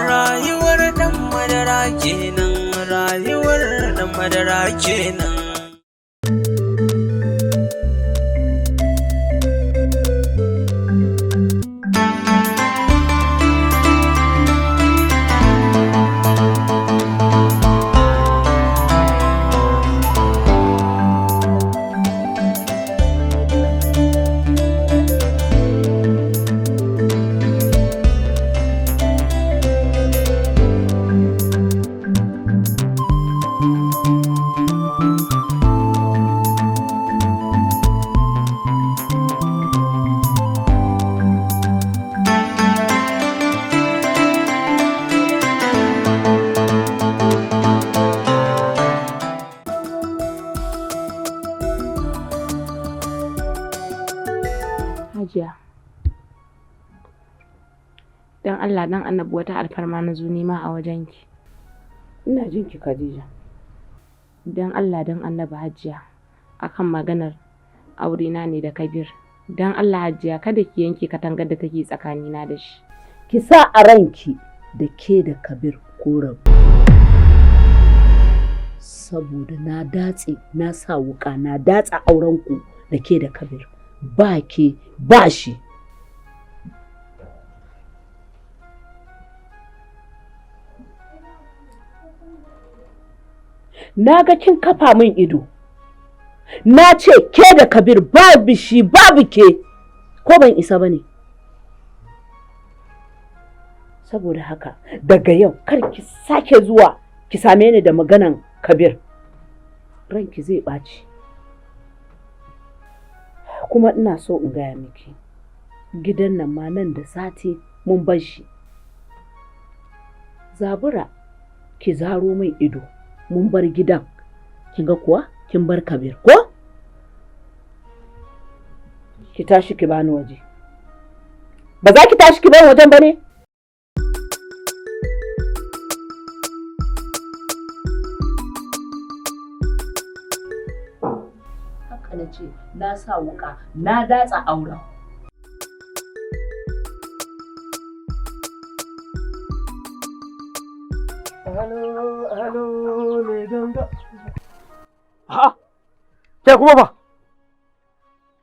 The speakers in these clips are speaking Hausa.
Rayuwar ɗan madara kenan, rayuwar ɗan madara kenan. Hajiya. Dan Allah dan Annabi, wata alfarma na zo nema a wajenki. Ina jin ki, Khadija. Dan Allah dan Annabi Hajiya, akan maganar aurena ne da Kabir. Dan Allah Hajiya, kada ki yanke katangar da take tsakanina da shi. Ki sa a ranki da ke da Kabir ko rabu. Saboda na datse, na sa wuka na datsa aurenku da ke da Kabir. Ba ke ba shi. Na ga kin kafa min ido. Na ce ke da Kabir babu shi babu ke. Ko ban isa ba ne? Saboda haka daga yau kar ki sake zuwa ki same ni da maganan Kabir. Ranki zai ɓaci. Kuma ina so in gaya miki, gidan nan ma nan da sati mun bar shi. Zabura ki zaro min ido, mun bar gidan. Kin ga kuwa kin bar Kabir ko? Ki tashi ki bani waje. Ba za ki tashi ki bani wajen ba ne? Haka na ce, na sa wuka na datsa auren. Halo, halo, mai ganga. Ha? Ke kuma ba?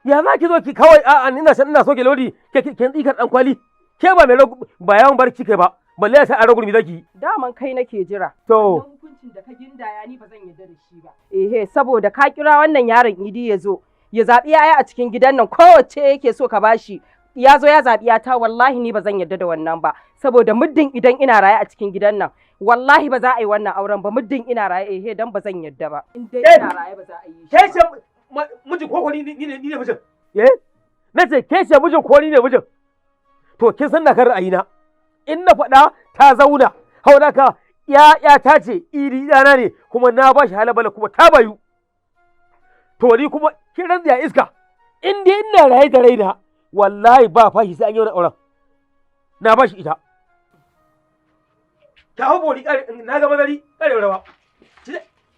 Ya za ki zo ki kawai, a'a, ina san ina so ki lodi ke ke tsikar dan kwali. Ke ba mai ba yawan barci kai ba. Balle sai a ragurmi zaki. Daman kai nake jira. To, Wannan hukuncin da ka gindaya ni ba zan yarda da shi ba. Ehe, saboda ka kira wannan yaron Idi ya zo ya zaɓi yaya a cikin gidan nan, kowace yake so ka bashi. Ya zo ya zaɓi yata, wallahi ni ba zan yarda da wannan ba. Saboda muddin idan ina raye a cikin gidan nan, wallahi ba za a yi wannan auren ba muddin ina raye, ehe, dan ba zan yarda ba. In dai ina raye ba za a yi shi. Ke ce mijin ko ni ne mijin? Eh? Na ce ke ce mijin ko ni ne mijin? To kin san na kan ra'ayina. In na faɗa ta zauna. Haula ka ya ta ce iri ɗana ne, kuma na ba shi halabala kuma ta bayu. To ni kuma kin rantsa iska. In dai ina raye da raina, wallahi ba fashi sai an yi wani auren. Na ba shi ita. Ta hau bori kare na ga mazari kare rawa. Ci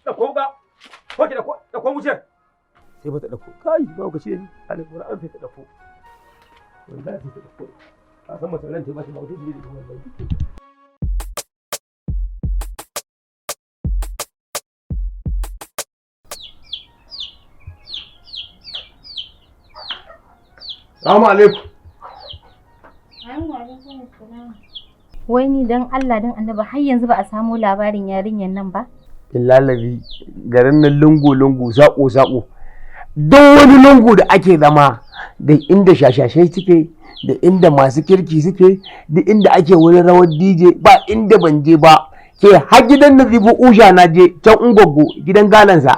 da ko ga ko ki da ko da ko wuciyar. Sai bata dauko. Kai ba ku ci ni. Alquran sai ta dauko. Wallahi sai ta dauko. Ka san masalan ta ba shi ba wuce ne da wallahi. Salamu alaikum. Wai ni dan Allah dan Annabi har yanzu ba a samu labarin yarinyar nan ba? Lalabi garin nan lungu-lungu saƙo-saƙo. Duk wani lungu da ake zama da inda shashashai suke da inda masu kirki suke da inda ake wurin rawar DJ ba inda ban je ba. Ke har gidan Nazifu Usha na je can Ungwaggo gidan galansa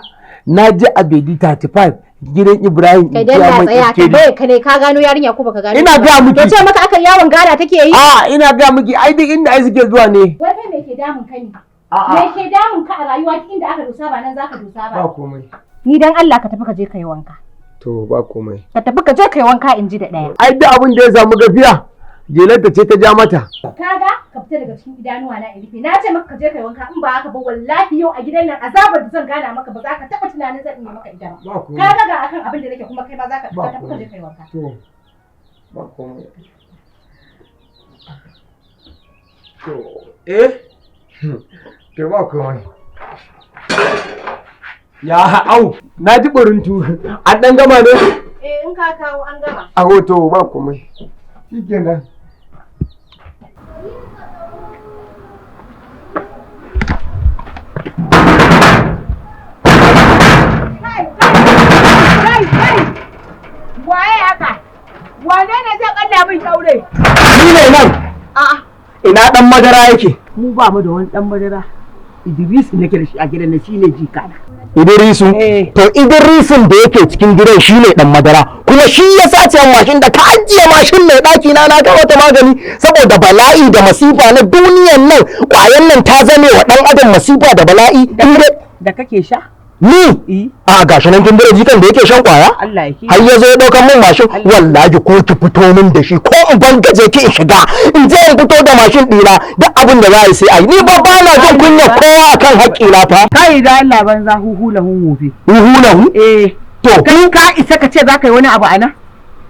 na je a Bedi 35 gidan Ibrahim Kai dai na tsaya tambayar ka ne ka gano yarinya ko baka gano? Ina ga miki. To ce maka akan yawon gada take yi? A ina ga miki ai duk inda ai suke zuwa ne. Wai kai me ke damun ka ne? Me ke damun ka a rayuwa duk inda aka dosa ba nan zaka dosa ba. Ba komai. Ni dan Allah ka tafi ka je kai wanka. To ba komai. Ka tafi ka je kai wanka in ji da ɗaya. Ai duk abin da ya samu gafiya jelarta ce ta ja mata. Kaga ka fita daga cikin idanuwa na in rufe. Na ce maka ka je kai wanka in ba haka ba wallahi yau a gidan nan azabar da zan gana maka ba za ka taɓa tunanin zan iya maka ita ba. Ba komai. Kaga ga akan abin da nake kuma kai ma za ka tafi ka je kai wanka. To ba komai. To eh to ba komai. Ya au na ji burintu an dan gama ne? Eh in ka kawo an gama. A to ba komai. Shikenan. Waye haka? Wane ne zai kalla min kyaure? Ni ne nan. A'a. Ina dan madara yake? Mu ba mu da wani dan madara. Idris nake da shi a gidan nan shine jikana. Idrisu? To Idrisun da yake cikin gidan shine dan madara. Kuma shi ya sace mashin da ka ajiye mashin mai ɗaki na na kai wata magani saboda bala'i da masifa na duniyan nan ƙwayan nan ta zame wa ɗan adam masifa da bala'i. Da kake sha? Ni? A gashi nan kin bire jikan da yake shan kwaya? Allah ya Har ya zo ya ɗaukan min mashin wallahi ko ki fito min da shi ko in bangaje ki in shiga in je in fito da mashin ɗina duk abin da za a yi sai a yi ni ba ba na jin kunya kowa akan haƙƙina fa. Kai da Allah banza huhu lahun wofi. Huhu lahu? Eh. To kai ka isa ka ce za ka yi wani abu a nan?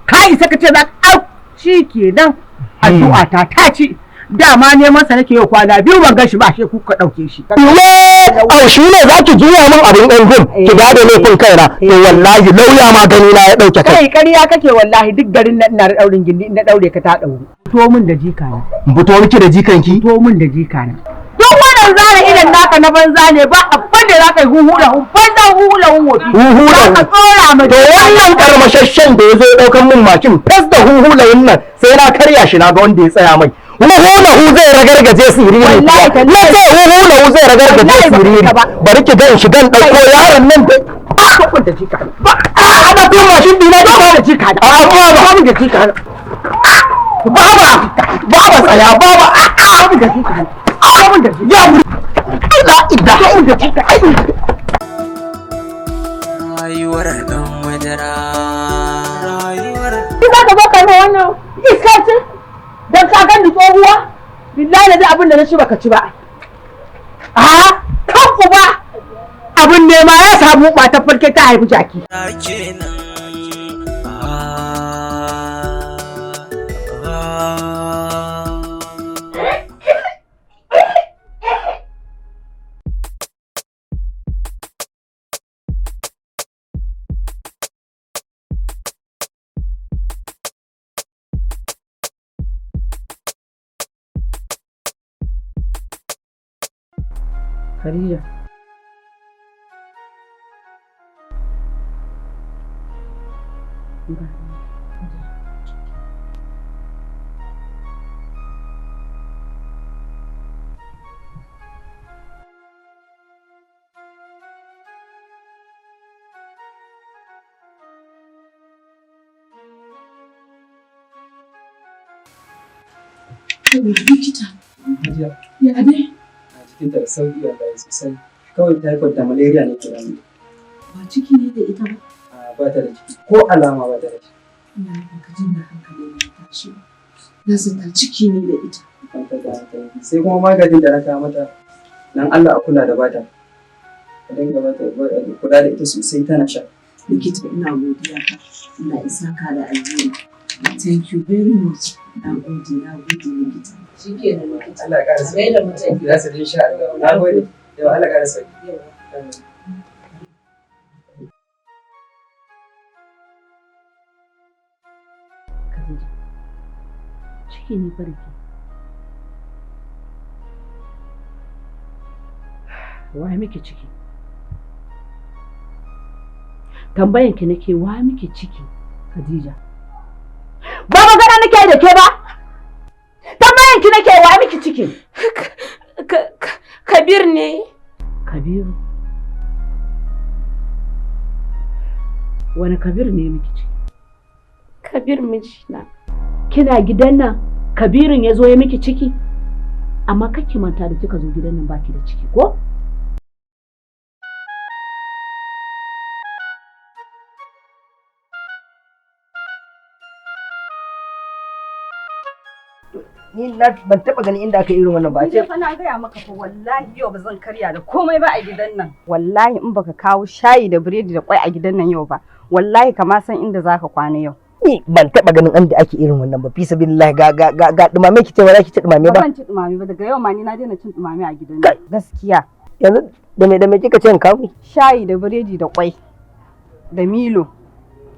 Ka isa ka ce za ka shi kenan addu'a ta ta ci. Dama neman sa nake yau kwana biyu ban gan shi ba she kuka dauke shi. Ne, au shi ne za ki juya min abin ɗan gum ki ba da laifin kaina to wallahi lauya ma gani na ya ɗauke kai. Kai ƙarya kake wallahi duk garin nan ina da ɗaurin gindi na ɗaure ka ta ɗauru. Fito min da jika na. Fito miki da jikanki? Fito min da jika na. Duk wannan zara idan naka na banza ne ba abin da za ka yi huhu da hun banza huhu da hun wofi. Huhu da Za ka tsora ma To wannan karmashashen da ya zo ya ɗaukan min mashin fes da huhu da nan sai na karya shi na ga wanda ya tsaya mai. Huhu hu zai ragargaje siriri. Na ce huhu hu zai ragargaje siriri. Bari ki ga in shigan ɗauko yaron nan da. Ba da jika. Ba a da kuma mashin dina da ba da jika. A ba ba da jika. Baba baba tsaya baba a a da jika. A da jika. Ya la ilaha illallah. Rayuwar dan madara. Rayuwar. Ki za ka zo ka yi wannan iskancin? Dan ka gani tsohuwa? Billahi da abin da na ci baka ci ba. A kan uba abin nema ya samu matar farke ta haifi jaki. Kenan. Khadija. Likita. Hajiya. Ya dai? A cikinta da sauƙi wallahi sosai. Kawai typhoid da malaria ne ke damu. Ba ciki ne da ita ba. A ba ta da ciki ko alama ba ta da shi. Ina nufin ka jin da hankali na ya tashi. Na zata ciki ne da ita. Kwantar da hankalinki. Sai kuma maganin da na kawo mata dan Allah a kula da bata. A dinga bata kula da ita sosai tana sha. Likita, ina godiya fa. Allah isa ka da alheri. Thank you very much. Na gode, na gode likita. Shikenan likita. Allah ya ƙara sauki. Gaida mutane. Za su ji insha Allah. Na gode. Yau Allah ya ƙara sauki. Khadija. Ciki ne fa da ke. Wa miki ciki? Tambayan ki nake, wa miki ciki, Khadija? Ba magana nake da ke ba. Tambayan ki nake, wa miki ciki? Kabir ne. Kabiru. Wani Kabir ne miki ciki? Kabir mijina. Kina gidan nan Kabirin ya zo ya miki ciki? Amma kake manta da kika zo gidan nan baki da ciki ko? Ni na ban taba ganin inda aka irin wannan ba. Ni dai fa na gaya maka fa, wallahi yau ba zan karya da komai ba a gidan nan. Wallahi in baka kawo shayi da biredi da kwai a gidan nan yau ba, wallahi ka ma san inda zaka kwana yau. Ni ban taba ganin inda ake irin wannan ba, fi sabilillah. Ga dumame, ki ce ba za ki ci dumame Ba ba. zan ci dumame ba, daga yau ma ni na daina cin dumame a gidan nan. Gaskiya. Yanzu da me kika ce in kawo miki? Shayi da biredi da kwai da Milo.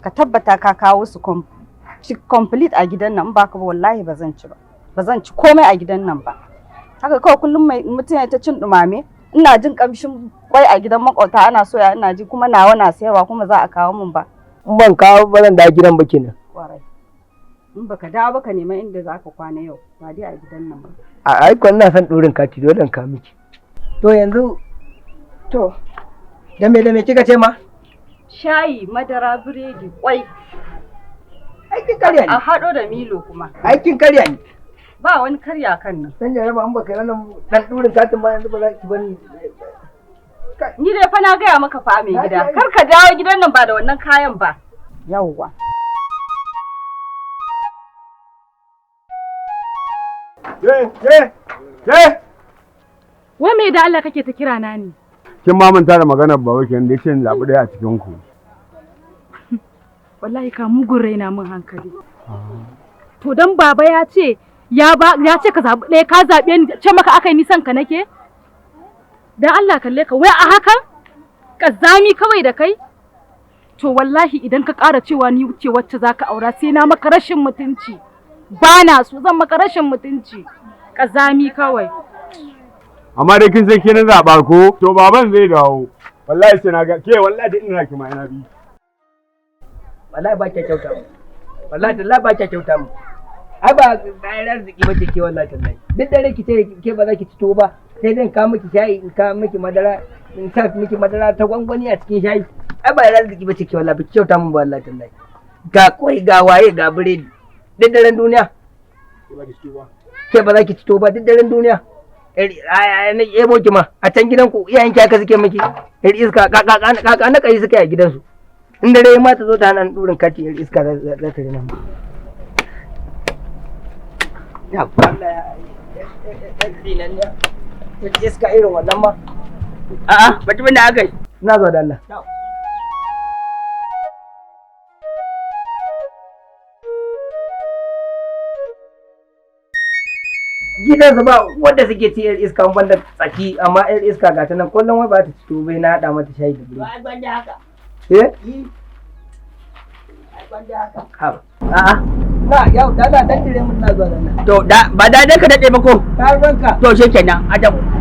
Ka tabbata ka kawo su complete a gidan nan, in baka ba wallahi ba zan ci ba. Ba zan ci komai a gidan nan ba. Haka kawai kullum mai mutum ya ta cin dumame. Ina jin kamshin kwai a gidan makwabta ana soya, ina ji kuma nawa na sayarwa kuma za a kawo min ba. In ban kawo ba zan dawo gidan ba kenan. Kwarai. In baka dawo ba ka nema inda za ka kwana yau, ba dai a gidan nan ba. A ai ko ina son durin kati, dole in kawo miki. To yanzu to da me kika ce ma? Shayi, madara, biredi, kwai. Aikin karya ne. A haɗo da Milo kuma. Aikin karya ne. Ba wani karya kan nan. Dan jaraba, an baka yi wannan dan durin katin ba yanzu ba za ki bani. Ni dai fa na gaya maka fa mai gida, kar ka dawo gidan nan ba da wannan kayan ba. Yawwa. Ke, ke, ke! Wai me da Allah kake ta kira na ne? Kin ma manta da maganar baba kenan da yace in zaɓi ɗaya a cikin ku. Wallahi ka mugun raina min hankali. To dan baba ya ce ya ba ya ce ka zaɓi ɗaya, ka zaɓe ni, ce maka aka yi nisan ka nake? Dan Allah kalle ka wai a hakan? Kazami kawai da kai? To wallahi idan ka ƙara cewa ni ce wacce zaka aura, sai na maka rashin mutunci. Ba na so, zan maka rashin mutunci. Kazami kawai. Amma dai kin san ke na zaɓa ko? To baban zai dawo. Wallahi sai na ga ke, wallahi da ina ki ma ina bi. Wallahi ba kya kyauta mu. Wallahi tallahi ba kya kyauta mu. Ai ba bayan arziki ba ce ke, wallahi tallahi. Duk dare ki ce ke ba za ki ci tuwo ba, sai dai in kawo miki shayi, in kawo miki madara, in sa miki madara ta gwangwani a cikin shayi. Ai ba arziki ba ce ke, wallahi ba ki kyauta mun ba, wallahi tallahi. Ga kwai, ga waye, ga biredi. Duk daren duniya. Ke ba za ki ci tuwo ba duk daren duniya. Ai na ebo ki ma a can gidanku iyayenki haka suke miki? Yar iska, kaka na kai suke a gidansu. In dare ma ta zo ta hana ni durin kati, yar iska za ta rena mu. Ya Allah ya ya iska irin wannan ma. A'a, mutumin da aka yi. Ina zuwa da Allah. Gidansu ba wanda suke ci yar iska in banda tsaki, amma yar iska ga ta nan kullum wai ba ta ci tuwo bai, na haɗa mata shayi da biredi. Ai gwanda haka. Eh? Ai gwanda haka. Ha. A'a. Na yau da Allah dan dire mun, na zuwa da Allah. To da ba da ka daɗe ba ko? Ka ranka. To shikenan, a tafi.